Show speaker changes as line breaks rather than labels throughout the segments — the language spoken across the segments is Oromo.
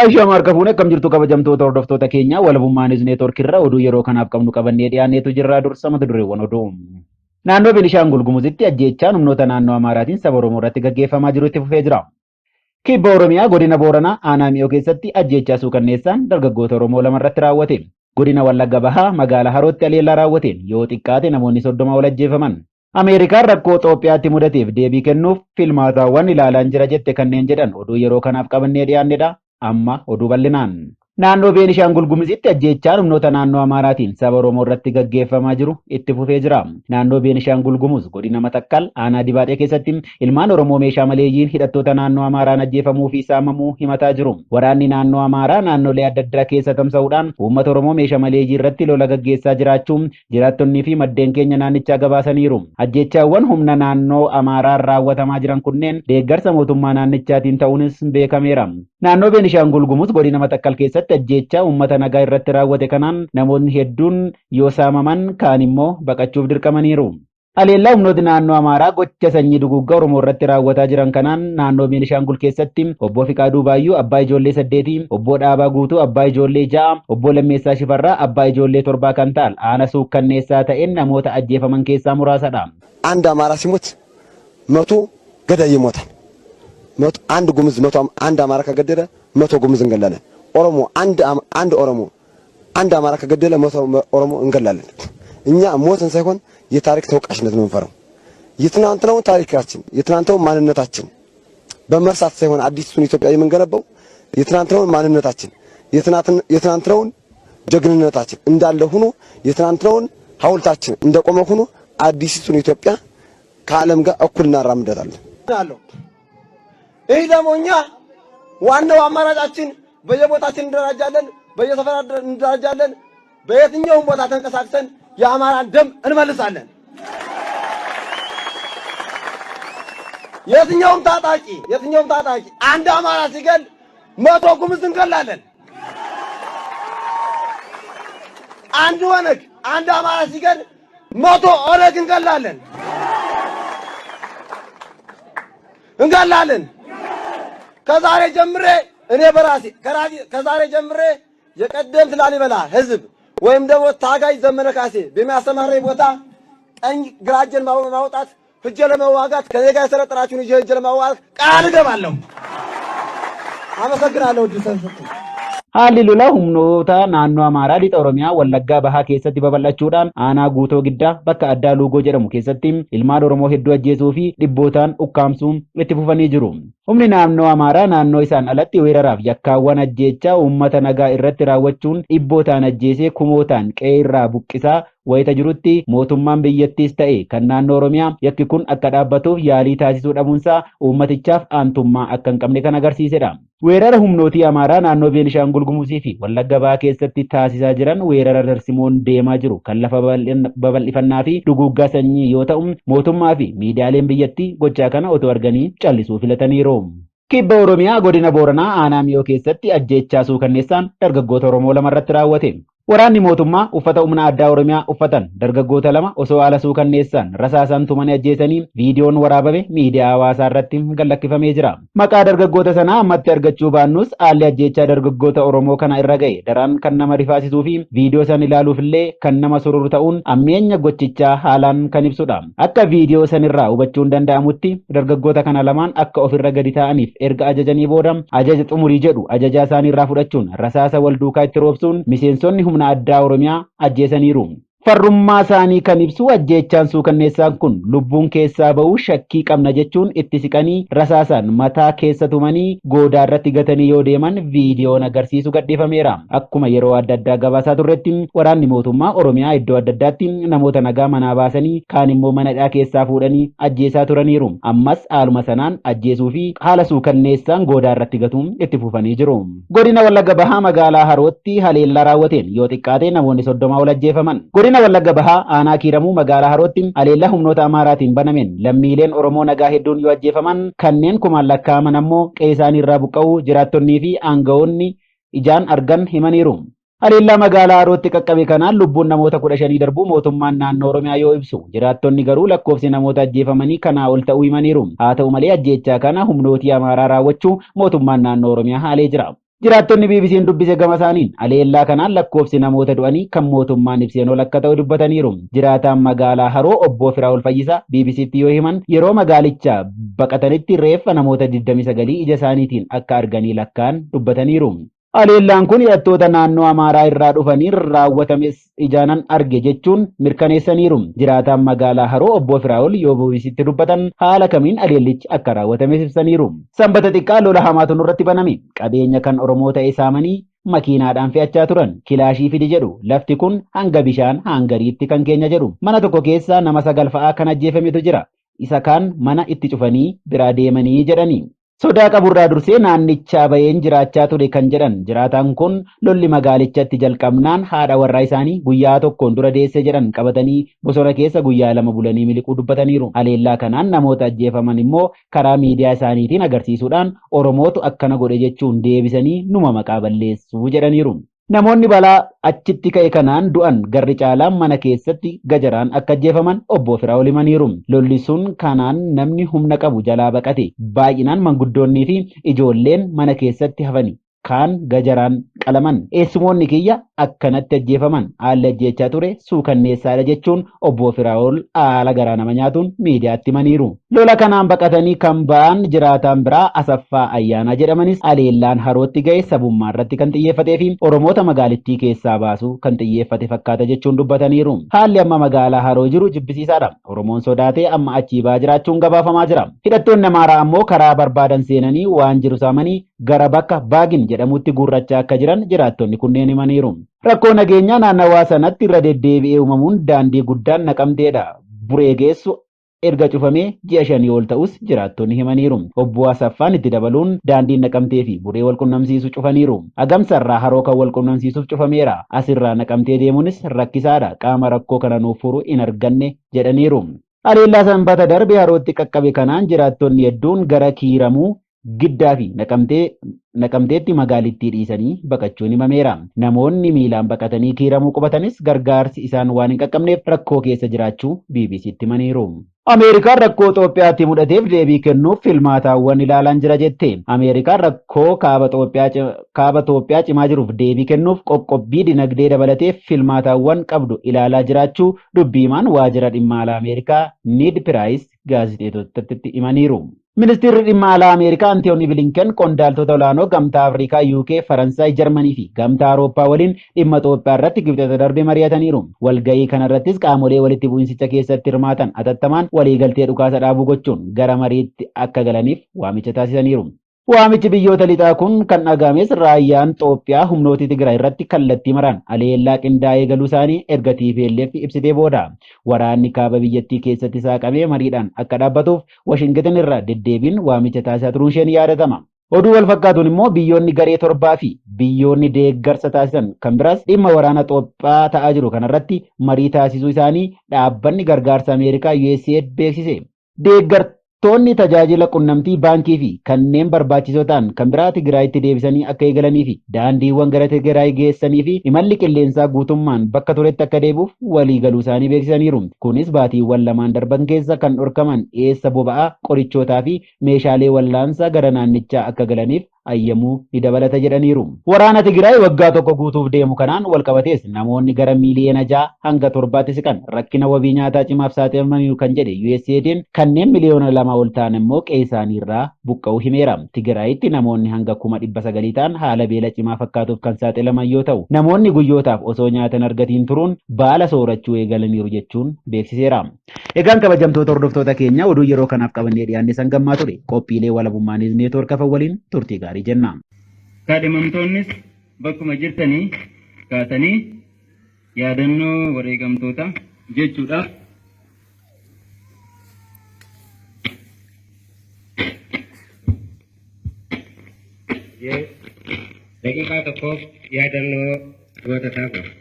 Ashaama harka fuune akkam jirtu kabajamtoota hordoftoota keenya Walabummaa News Network irraa oduu yeroo kanaaf qabnu qabannee dhiyaanneetu jirra dursa mata dureewwan oduu. Naannoo Beenishaangul Gumuzitti ajjeechaan humnoota naannoo Amaaraatiin saba Oromoo irratti gaggeeffamaa jiru itti fufee jira. Kibba Oromiyaa godina Booranaa aanaa Mi'oo keessatti ajjeechaa suukanneessaan dargaggoota Oromoo lama irratti raawwate. Godina Wallagga Bahaa magaalaa Harootti haleellaa raawwateen yoo xiqqaate namoonni 30 ol ajjeefaman. Ameerikaan rakkoo Xoophiyaatti mudateef deebii kennuuf filmaataawwan ilaalaan jira jette kanneen jedhan oduu yeroo kanaaf qabannee dhiyaannedha. Amma oduu bal'inaan. Naannoo Beenishaangul Gumuzitti ajjeechaan humnoota naannoo Amaaraatiin saba Oromoo irratti gaggeeffamaa jiru itti fufee jira. Naannoo Beenishaangul Gumuz godina Matakkal aanaa Dibaaxee keessatti ilmaan Oromoo meeshaa maleeyyiin hidhattoota naannoo Amaaraan ajjeefamuu fi saamamuu himataa jiru. Waraanni naannoo Amaaraa naannolee adda addaa keessa tamsa'uudhaan uummata Oromoo meeshaa maleeyyii irratti lola gaggeessaa jiraachuu jiraattonnii fi maddeen keenya naannichaa gabaasaniiru. Ajjeechaawwan humna naannoo Amaaraan raawwatamaa jiran kunneen deeggarsa mootummaa naannichaatiin ta'uunis beekameera. Naannoo Beenishaangul Gumuz godina Matakkal keessatti ajjeechaa uummata nagaa irratti raawwate kanaan namootni hedduun yoo saamaman kaan immoo baqachuuf dirqamaniiru. Haleellaa humnootni naannoo Amaaraa gocha sanyii duguuggaa Oromoo irratti raawwataa jiran kanaan naannoo Beenishaangul keessatti obbo Fiqaaduu Baayyuu abbaa ijoollee 8, obbo Dhaabaa Guutuu abbaa ijoollee 6, obbo Lammeessaa Shifarraa abbaa ijoollee 7 kan ta'an aana suukkanneessaa ta'een namoota ajjeefaman keessaa muraasadha.
አንድ አማራ ሲሞት መቶ ገዳይ ይሞታል። መቶ አንድ ጉምዝ መቶ አንድ አማራ ከገደለ መቶ ጉምዝ እንገላለን። ኦሮሞ አንድ አንድ ኦሮሞ አንድ አማራ ከገደለ መቶ ኦሮሞ እንገላለን። እኛ ሞትን ሳይሆን የታሪክ ተወቃሽነት ነው የምንፈራው። የትናንትናውን ታሪካችን የትናንትናውን ማንነታችን በመርሳት ሳይሆን አዲሱን ኢትዮጵያ የምንገነባው የትናንትናውን ማንነታችን የትናንትናውን ጀግንነታችን እንዳለ ሆኖ የትናንትናውን ሐውልታችን እንደቆመ ሆኖ አዲሲቱን ኢትዮጵያ ከዓለም ጋር እኩል እናራምዳታለን። ይህ ደግሞ እኛ ዋናው አማራጫችን በየቦታችን እንደራጃለን፣ በየሰፈራ እንደራጃለን። በየትኛውም ቦታ ተንቀሳቅሰን የአማራን ደም እንመልሳለን። የትኛውም ታጣቂ የትኛውም ታጣቂ አንድ አማራ ሲገል መቶ ጉምዝ እንገላለን። አንድ ኦነግ አንድ አማራ ሲገል መቶ ኦነግ እንገላለን እንገላለን። ከዛሬ ጀምሬ እኔ በራሴ ከዛሬ ጀምሬ የቀደምት ላሊበላ ህዝብ ወይም ደግሞ ታጋይ ዘመነ ካሴ በሚያሰማራኝ ቦታ ቀኝ ግራ እጄን ማውጣት ሂጄ ለመዋጋት ከኔ ጋር የሰለጠናችሁን ይዤ ሂጄ ለመዋጋት ቃል እገባለሁ። አመሰግናለሁ። እድል ስለተሰጠኝ።
Haalli lolaa humnoota naannoo Amaaraa lixa Oromiyaa Wallaggaa Bahaa keessatti babal'achuudhaan aanaa Guutoo Giddaa bakka addaa Luugoo jedhamu keessatti ilmaan Oromoo hedduu ajjeesuu fi dhibbootaan ukkaamsuun itti fufanii jiru. Humni naannoo Amaaraa naannoo isaan alatti weeraraaf yakkaawwan ajjeechaa uummata nagaa irratti raawwachuun dhibbootaan ajjeesee kumootaan qe'ee irraa buqqisaa wayita jirutti mootummaan biyyattiis ta'e kan naannoo Oromiyaa yakki kun akka dhaabbatuuf yaalii taasisuu dhabuunsaa uummatichaaf aantummaa akka hin qabne kan agarsiisedha. Weerara humnootii Amaaraa naannoo Beenishaangul Gumuzii fi Wallagga Bahaa keessatti taasisaa jiran weerara darsimoon deemaa jiru kan lafa babal'ifannaa fi duguuggaa sanyii yoo ta'u mootummaa fi miidiyaaleen biyyattii gochaa kana otoo arganii callisuu filataniiru. Kibba Oromiyaa godina Booranaa aanaa Mi'oo keessatti ajjeechaa suukanneessaan dargaggoota Oromoo lama irratti raawwate. Waraanni mootummaa uffata humna addaa Oromiyaa uffatan dargaggoota lama osoo haala suukanneessaan rasaasaan tumanii ajjeesanii viidiyoon waraabame miidiyaa hawaasaa irratti gallakkifamee jira. Maqaa dargaggoota sanaa ammatti argachuu baannus haalli ajjeechaa dargaggoota Oromoo kana irra ga'e daran kan nama rifaasisuu fi viidiyoo san ilaaluuf illee kan nama sururu ta'uun ammeenya gochichaa haalaan kan ibsudha. Akka viidiyoo sanirraa hubachuun danda'amutti dargaggoota kana lamaan akka ofirra gadi taa'aniif erga ajajanii booda ajaja xumurii jedhu ajajaa isaaniirraa fudhachuun rasaasa wal duukaa itti roobsuun miseensonni humna addaa Oromiyaa ajjeesaniiru. Farrummaa isaanii kan ibsu ajjeechaan suukanneessaan kun lubbuun keessaa ba'uu shakkii qabna jechuun itti siqanii rasaasaan mataa keessa tumanii goodaa irratti gatanii yoo deeman viidiyoon agarsiisu gadhiifameera. Akkuma yeroo adda addaa gabaasaa turretti waraanni mootummaa Oromiyaa iddoo adda addaatti namoota nagaa manaa baasanii kaan immoo mana hidhaa keessaa fuudhanii ajjeesaa turaniiru. Ammas haaluma sanaan ajjeesuu fi haala suukanneessaan goodaa irratti gatuun itti fufanii jiru. Godina Wallagga Bahaa magaalaa Harootti haleellaa raawwateen yoo xiqqaate namoonni 30 ol ajjeefaman. Godina Wallagga Bahaa aanaa Kiiramuu magaalaa Harootti haleellaa humnoota Amaaraatiin banameen lammiileen Oromoo nagaa hedduun yoo ajjeefaman kanneen kumaan lakkaa'aman ammoo qe'ee isaanii irraa buqqa'uu jiraattonnii fi aanga'oonni ijaan argan himaniiru. Haleellaa magaalaa Harootti qaqqabe kanaan lubbuun namoota 15 darbuu mootummaan naannoo Oromiyaa yoo ibsu jiraattonni garuu lakkoofsi namoota ajjeefamanii kanaa ol ta'uu himaniiru. Haa ta'u malee ajjeechaa kana humnootii Amaaraa raawwachuu mootummaan naannoo Oromiyaa haalee jira. Jiraattonni BBC'n dubbise gama isaaniin haleellaa kanaan lakkoofsi namoota du'anii kan mootummaan ibseen ol akka ta'u dubbataniiru. Jiraataan magaalaa Haroo obbo Firaa'ol Fayyisaa BBC'tti yoo himan yeroo magaalicha baqatanitti reeffa namoota 29 ija isaaniitiin akka arganii lakkaan dubbataniiru. Haleellaan kun hidhattoota naannoo Amaaraa irraa dhufaniin raawwatames ijaanan arge jechuun mirkaneessaniiru. Jiraataan magaalaa Haroo obbo Firaa'ol yoo BBC'tti dubbatan haala kamiin haleellichi akka raawwatames ibsaniiru. Sanbata xiqqaa lola hamaatu nurratti baname. Qabeenya kan Oromoo ta'e saamanii makiinaadhaan fe'achaa turan. Kilaashii fidi jedhu. Lafti kun hanga bishaan hangariitti kan keenya jedhu. Mana tokko keessa nama 9 fa'aa kan ajjeefametu jira. Isa kaan mana itti cufanii biraa deemanii jedhani. Sodaa qaburraa dursee naannichaa baheen jiraachaa ture kan jedhan jiraataan kun lolli magaalichatti jalqabnaan haadha warraa isaanii guyyaa tokkoon dura deesse jedhan qabatanii bosona keessa guyyaa 2 bulanii miliquu dubbataniiru. Haleellaa kanaan namoota ajjeefaman immoo karaa miidiyaa isaaniitiin agarsiisuudhaan Oromootu akkana godhe jechuun deebisanii numa maqaa balleessu jedhaniiru. Namoonni balaa achitti ka'e kanaan du'an garri caalaan mana keessatti gajaraan akka ajjeefaman obbo Firaa'ol himaniiru. Lolli sun kanaan namni humna qabu jalaa baqate. Baay'inaan manguddoonnii fi ijoolleen mana keessatti hafani. Kaan gajaraan qalaman. Eessumoonni kiyya akkanatti ajjeefaman. Haalli ajjeechaa ture suukanneessaadha jechuun obbo Firaa'ol haala garaa nama nyaatuun miidiyaatti himaniiru. Lola kanaan baqatanii kan ba'an jiraataan biraa Asaffaa Ayyaanaa jedhamanis haleellaan Harootti ga'e sabummaa irratti kan xiyyeeffatee fi Oromoota magaalittii keessaa baasuu kan xiyyeeffate fakkaata jechuun dubbataniiru. Haalli amma magaalaa Haroo jiru jibbisiisaadha. Oromoon sodaatee amma achii ba'aa jiraachuun gabaafamaa jira. Hidhattoonni Amaaraa ammoo karaa barbaadan seenanii waan jiru saamanii gara bakka Baagin jedhamutti guurrachaa akka jiran jiraattonni kunneen himaniiru. Rakkoo nageenyaa naannawaa sanatti irra deddeebi'ee uumamuun daandii guddaan Naqamteedha Buree geessu erga cufamee ji'a shanii ol ta'us jiraattonni himaniiru. Obbo Asaffaan itti dabaluun daandiin Naqamtee fi Buree walqunnamsiisu cufaniiru. Agamsarraa Haroo kan walqunnamsiisuuf cufameera. Asirraa Naqamtee deemuunis rakkisaadha. Qaama rakkoo kana nuuf furu hin arganne jedhaniiru. Haleellaa Sanbata darbe Harootti qaqqabe kanaan jiraattonni hedduun gara Kiiramuu, Giddaa fi Naqamtee Naqamteetti magaalittii dhiisanii baqachuun himameera. Namoonni miilaan baqatanii Kiiramuu qubatanis gargaarsi isaan waan hin qaqqabneef rakkoo keessa jiraachuu BBCtti himaniiru. Ameerikaan rakkoo Xoophiyaatti mudhateef deebii kennuuf filmaataawwan ilaalaan jira jette. Ameerikaan rakkoo kaaba Xoophiyaa cimaa jiruuf deebii kennuuf qoqqobbii dinagdee dabalatee filmaataawwan qabdu ilaalaa jiraachuu dubbii himaan waajjira dhimma alaa Ameerikaa Niid Piraayis gaazexeessitootatti himaniiru. Ministeerri dhimma alaa Ameerikaa Antooni Bilinken qondaaltota olaanoo Gamtaa Afrikaa, UK, Faransaay, Jarmanii fi Gamtaa Awurooppaa waliin dhimma Itoophiyaa irratti Kibxata darbe mari'ataniiru. Walgahii kanarrattis qaamolee walitti bu'insicha keessatti hirmaatan atattamaan waliigaltee dhukaasa dhaabuu gochuun gara mariitti akka galaniif waamicha taasisaniiru. Waamichi biyyoota lixaa kun kan dhaga'ames raayyaan Xoophiyaa humnooti Tigraay irratti kallattii maraan haleellaa qindaa'ee galuu isaanii erga TPLF ibsitee booda. Waraanni kaaba biyyattii keessatti saaqamee mariidhaan akka dhaabbatuuf Washingitan irra deddeebiin waamicha taasisaa turuun ishee ni yaadatama. Oduu wal fakkaatuun immoo biyyoonni garee torbaa fi biyyoonni deeggarsa taasisan kan biraas dhimma waraana Xoophiyaa ta'aa jiru kanarratti marii taasisuu isaanii dhaabbanni gargaarsa Ameerikaa USAID beeksise. Deeggartoonni tajaajila qunnamtii baankii fi kanneen barbaachisoo ta'an kan biraa Tigraayitti deebisanii akka eegalanii fi daandiiwwan gara Tigraay geessanii fi imalli qilleensaa guutummaan bakka turetti akka deebi'uuf walii galuu isaanii beeksisaniiru. Kunis baatiiwwan lamaan darban keessa kan dhorkaman dhiyeessa boba'aa, qorichootaa fi meeshaalee wallaansaa gara naannichaa akka galaniif ayyamuu ni dabalata jedhaniiru. Waraana Tigraay waggaa tokko guutuuf deemu kanaan walqabatees namoonni gara miiliyoona 6 hanga 7tti siqan rakkina wabii nyaataa cimaaf saaxilamaniiru kan jedhe USAID'n kanneen miliyoona 2 ol ta'an immoo qe'ee isaaniirraa buqqa'uu himeera. Tigraayitti namoonni hanga 900,000 ta'an haala beela cimaa fakkaatuuf kan saaxilaman yoo ta'u, namoonni guyyootaaf osoo nyaata hin argatiin turuun baala soorachuu eegalaniiru jechuun beeksiseera. Egaan kabajamtoota hordoftoota keenya oduu yeroo kanaaf qabannee dhiyaanne san gammaa ture. Qophiilee Walabummaa Niiz Neetwoork hafan waliin turtii gaarii jenna.
Kaadhimamtoonnis bakkuma jirtanii kaatanii yaadannoo wareegamtootaa jechuudhaaf
Daqiiqaa tokkoof yaadannoo goototaa godhu.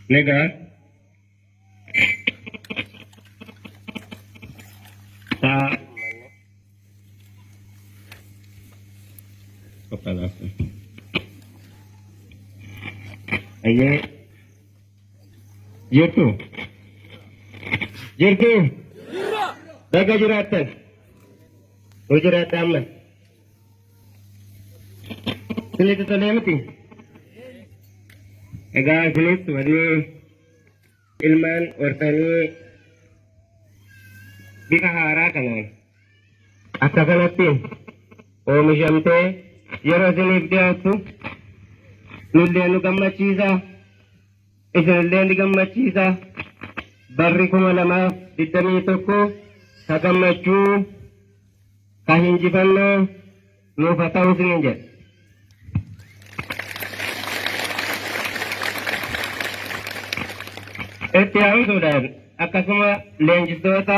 Ni ga'a. Sa'a Ayyee jirtu jirtu baga jiraattan nu jiraadha amma isinitti tolee miti egaa isinis wanni ilmaan hortanii bifa haaraa kanaan akka kanatti oomishamtee yeroo isiniif dhiyaattu nullee nu gammachiisa isinillee ni gammachiisa barri 2021 ka gammachuu ka hinjifannoo nuuf haa ta'u isiniin jedha. Itti aansuudhaan akkasuma leenjistoota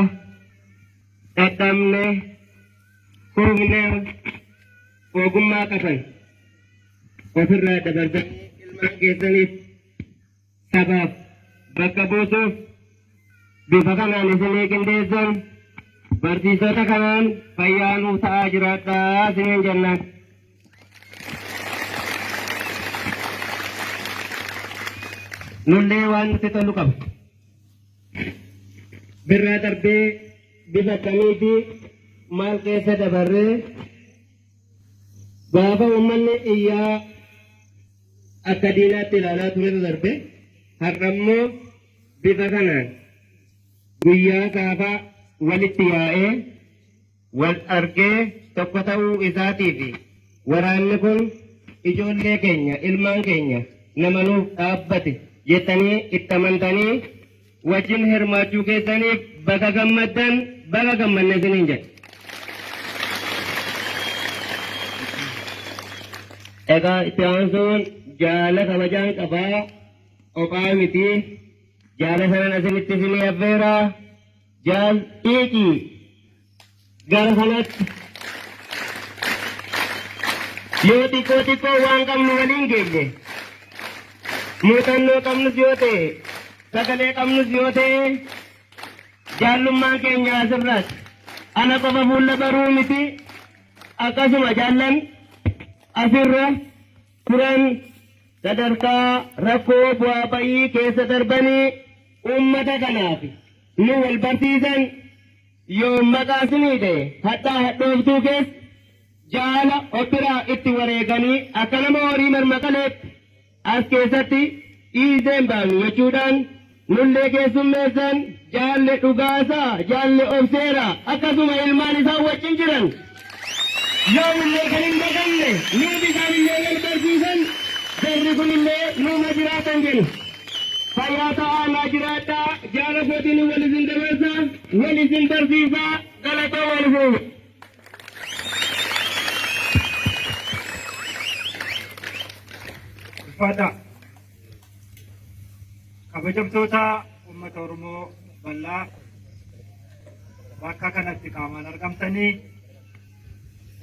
dhadhabne kuufne ogummaa qaban ofirraa dabarsanii ilmaan keessaniif sabaaf bakka buusuuf bifa kanaan isinii qindeessan barsiisota kanaan fayyaa nuuf ta'aa jiraadhaa isiniin jennaan. Nullee waan nutti tolu qaba. Birraa darbee bifa akkamiitii maal keessa dabarree gaafa uummanni iyyaa akka diinaatti ilaalaa turetu darbe har'ammoo bifa kanaan guyyaa saafaa walitti yaa'ee wal argee tokko ta'uu isaatii fi waraanni kun ijoollee keenya ilmaan keenya nama nuuf dhaabbate jettanii itti amantanii wajjin hirmaachuu keessaniif baga gammaddan baga gammanne isiniin jedha. Egaa itti aansuun jaala kabajaan qabaa qophaa miti jaala sanan asinitti isinii affeeraa jaal xiiqii gara kanatti yoo xiqqoo xiqqoo waan qabnu waliin geenye muuxannoo qabnus yoo ta'e sagalee qabnus yoo ta'e jaallummaan keenya asirraati. Ana qofa fuula baruu miti akkasuma jaallan asirra turan sadarkaa rakkoo bu'aa ba'ii keessa darbanii uummata kanaaf nu wal barsiisan yoo maqaa sinii ta'e hadhaa hadhooftuu keessa jaala obbiraa itti wareeganii akka nama horii marmaqaleetti as keessatti dhiiseen baanu jechuudhaan nullee keessummeessan jaalle dhugaasaa jaalle obseera akkasuma ilmaan isaan wajjin jiran yoomillee kan hin daganne nuuf isaanillee wal barsiisan jarri kunillee nuuma jiraatan jenna. Fayyaa ta'aa naa jiraadhaa jaala kootiin wal isin dabarsa wal isin barsiisaa galatoomaa isin.
Ulfaadhaa. Kabajamtoota uummata Oromoo bal'aa bakka kanatti qaamaan argamtanii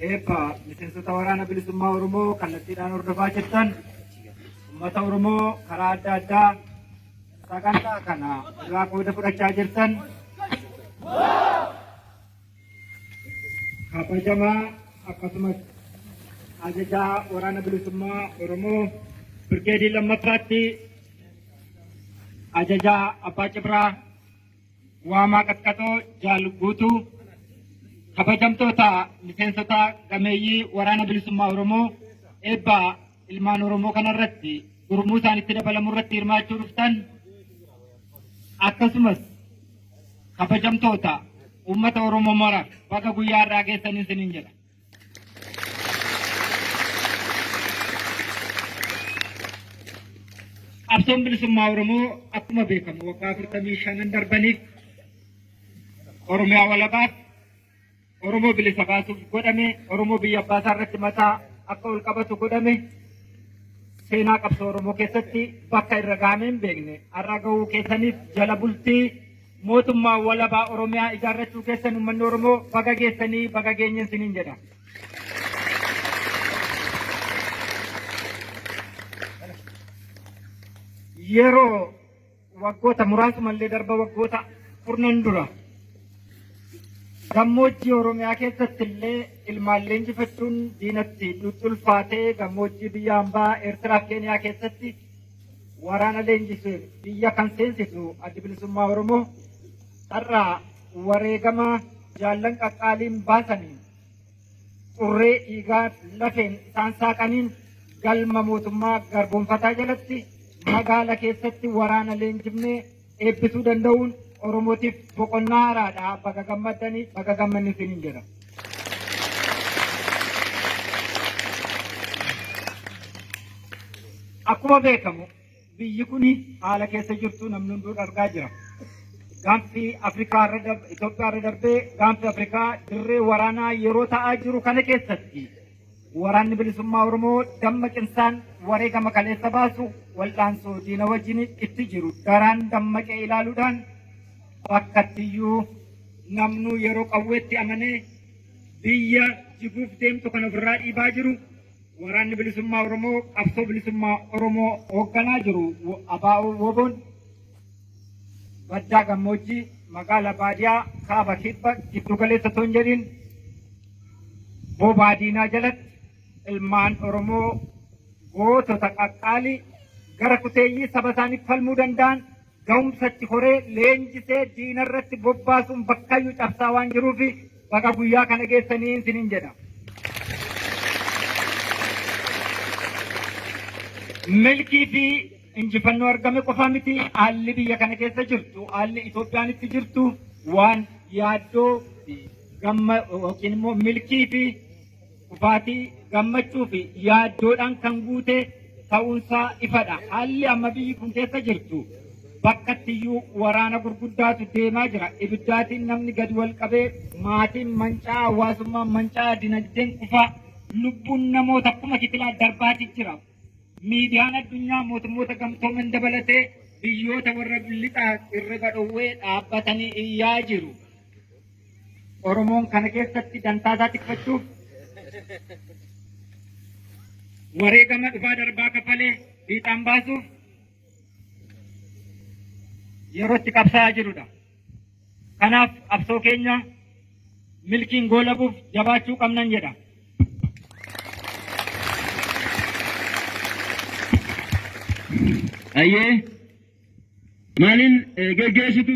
eebba miseensota waraana bilisummaa Oromoo kallattiidhaan hordofaa jirtan uummata Oromoo karaa adda addaa sagantaa kana irraa qooda fudhachaa jirtan kabajamaa akkasumas ajajaa waraana bilisummaa Oromoo birgeedii lammaffaatti ajajaa Abbaa Cibraa Waamaa Qaxqaxoo Jaal Guutuu kabajamtoota miseensota gameeyyii waraana bilisummaa Oromoo eebba ilmaan Oromoo kanarratti gurmuu isaanitti dabalamu irratti hirmaachuu dhuftan akkasumas kabajamtoota uummata Oromoo mara baga guyyaa har'aa geessanii isiniin jedha. Qabsoon bilisummaa Oromoo akkuma beekamu waggaa 45 darbaniif Oromiyaa walabaaf Oromoo bilisa baasuuf godhame Oromoo biyya abbaasaa irratti mataa akka ol qabatu godhame seenaa qabsoo Oromoo keessatti bakka irra gahamee hin beekne har'a gahuu keessaniif jala bultii mootummaa walabaa Oromiyaa ijaarrachuu keessan uummanni Oromoo baga geessanii baga geenyen siniin jedha. Yeroo Waggoota muraasumallee darba, waggoota kurnan dura gammoojjii Oromiyaa keessatti illee ilmaan leenjifachuun diinatti ulfaatee, gammoojjii biyya hambaa Eertiraa fi Keeniyaa keessatti waraana leenjisee biyya kan seensisu Addi Bilisummaa Oromoo, har'a wareegama jaallan qaqqaaliin baasaniin, xurree dhiigaa lafeen isaan saaqaniin, galma mootummaa garboonfataa jalatti magaala keessatti waraana leenjifnee eebbisuu danda'uun Oromootiif boqonnaa haaraadha. Baga gammaddanii, baga gammanni isiniin jedha. Akkuma beekamu biyyi kun haala keessa jirtu namni hunduu argaa jira. Gaanfi Afrikaa irra, Itoophiyaa irra darbee gaanfi Afrikaa dirree waraanaa yeroo ta'aa jiru kana keessatti, waraanni bilisummaa Oromoo dammaqinsaan wareegama kaleessa baasu, wal'aansoo diina wajjin itti jiru daraan dammaqee ilaaluudhaan, bakkattiyyuu namnuu yeroo qawweetti amanee biyya jiguuf deemtu kan ofirraa dhiibaa jiru, waraanni bilisummaa Oromoo qabsoo bilisummaa Oromoo hoogganaa jiru ABO WBOn baddaa gammoojjii, magaala baadiyaa, kaaba, kibba, giddu galeessa otoo hin jedhin bobaa diinaa jalatti ilmaan Oromoo gootota qaqqaalii gara kuteeyyii saba isaaniif falmuu danda'an ga'umsatti horee leenjisee diina irratti bobbaasuun bakkayyuu cabsaa waan jiruuf, baga guyyaa kana geessanii isiniin jedha. Milkii fi injifannoo argame qofa miti. Haalli biyya kana keessa jirtu, haalli Itoophiyaan itti jirtu waan yaaddoo fi gamma yookiin immoo milkii fi kufaatii, gammachuu fi yaaddoodhaan kan guute ta'uunsaa ifadha. Haalli amma biyyi kun keessa jirtu bakkattiyyuu waraana gurguddaatu deemaa jira. Ibiddaatiin namni gadi wal qabee, maatiin mancaa, hawaasummaan mancaa, dinagdeen kufaa, lubbuun namoota kuma kitilaa darbaatii jira. Miidiyaan addunyaa mootummoota gamtooman dabalatee biyyoota warra lixaa irriba dhowwee dhaabbatanii iyyaa jiru. Oromoon kana keessatti dantaa isaa tikfachuuf wareegama dhufaa darbaa kafalee fiixaan baasuuf yeroo itti qabsaa'aa jirudha. Kanaaf qabsoo keenya milkiin goolabuuf jabaachuu qabnan jedha.
Ayyee, maaliin geggeessitu?